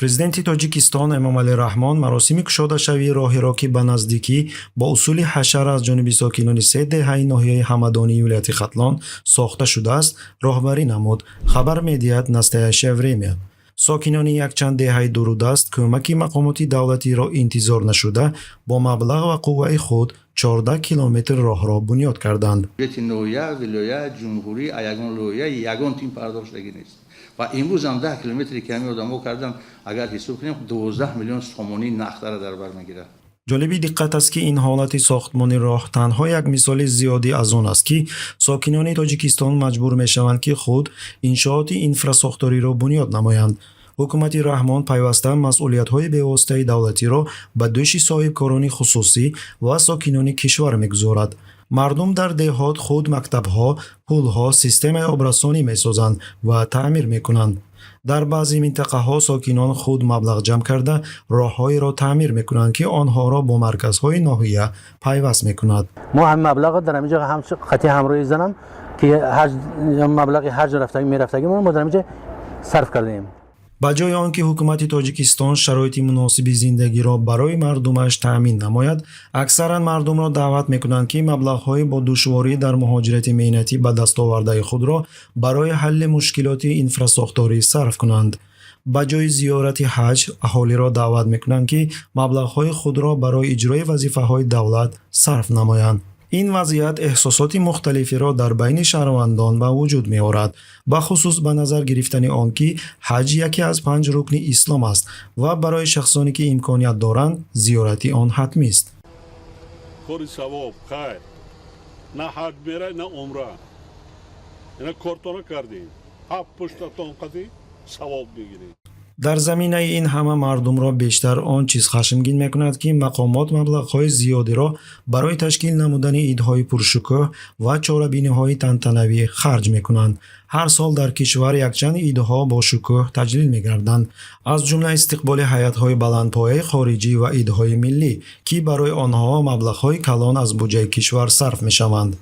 Президенти Тоҷикистон Эмомалӣ Раҳмон маросими кушодашавии роҳеро, ки ба наздикӣ бо усули ҳашар аз ҷониби сокинони се деҳаи ноҳияи Ҳамадонии вилояти Хатлон сохта шудааст, роҳбарӣ намуд, хабар медиҳад «Настоящее время». Сокинони якчанд деҳаи дурудаст кӯмаки мақомоти давлатиро интизор нашуда, бо маблағ ва қувваи худ 14 километр роҳро бунёд карданд. Буҷети ноҳия, вилоят, ҷумҳурӣ ягон лоиҳа, ягон тин пардохтшудагӣ нест ва имрӯз ҳам 10 километре, ки ҳамин одамо кардан, агар ҳисоб кунем, 12 миллион сомонӣ нақдара дар бар мегирад. Ҷолиби диққат аст, ки ин ҳолати сохтмони роҳ танҳо як мисоли зиёдӣ аз он аст, ки сокинони Тоҷикистон маҷбур мешаванд, ки худ иншооти инфрасохториро бунёд намоянд. Ҳукумати Раҳмон пайваста масъулиятҳои бевоситаи давлатиро ба дӯши соҳибкорони хусусӣ ва сокинони кишвар мегузорад. Мардум дар деҳот худ мактабҳо, пулҳо, системаи обрасонӣ месозанд ва таъмир мекунанд. Дар баъзе минтақаҳо сокинон худ маблағ ҷамъ карда, роҳҳоеро таъмир мекунанд, ки онҳоро бо марказҳои ноҳия пайваст мекунад. Мо ҳамин маблағро дар ҳамин ҷо ҳам қати ҳамроҳи занам, ки ҳаҷ, маблағи ҳаҷ рафтагӣ мерафтагӣ, мо дар ҳамин ҷо сарф кардем. Ба ҷои он ки ҳукумати Тоҷикистон шароити муносиби зиндагиро барои мардумаш таъмин намояд, аксаран мардумро даъват мекунанд, ки маблағҳои бо душворӣ дар муҳоҷирати меҳнатӣ ба дастовардаи худро барои ҳалли мушкилоти инфрасохторӣ сарф кунанд. Ба ҷои зиёрати ҳаҷ аҳолиро даъват мекунанд, ки маблағҳои худро барои иҷрои вазифаҳои давлат сарф намоянд. Ин вазъият эҳсосоти мухталиферо дар байни шаҳрвандон ба вуҷуд меорад, бахусус ба назар гирифтани он, ки ҳаҷ яке аз панҷ рукни ислом аст ва барои шахсоне, ки имконият доранд, зиёрати он ҳатмист. Кори савоб, хайр, на ҳаҷ мерай, на умра, ина кортона кардем, ҳафт пуштатон қади савоб мегиред. Дар заминаи ин ҳама мардумро бештар он чиз хашмгин мекунад, ки мақомот маблағҳои зиёдеро барои ташкил намудани идҳои пуршукӯҳ ва чорабиниҳои тантанавӣ харҷ мекунанд. Ҳар сол дар кишвар якчанд идҳо бо шукӯҳ таҷлил мегарданд, аз ҷумла истиқболи ҳайатҳои баландпояи хориҷӣ ва идҳои миллӣ, ки барои онҳо маблағҳои калон аз буҷаи кишвар сарф мешаванд.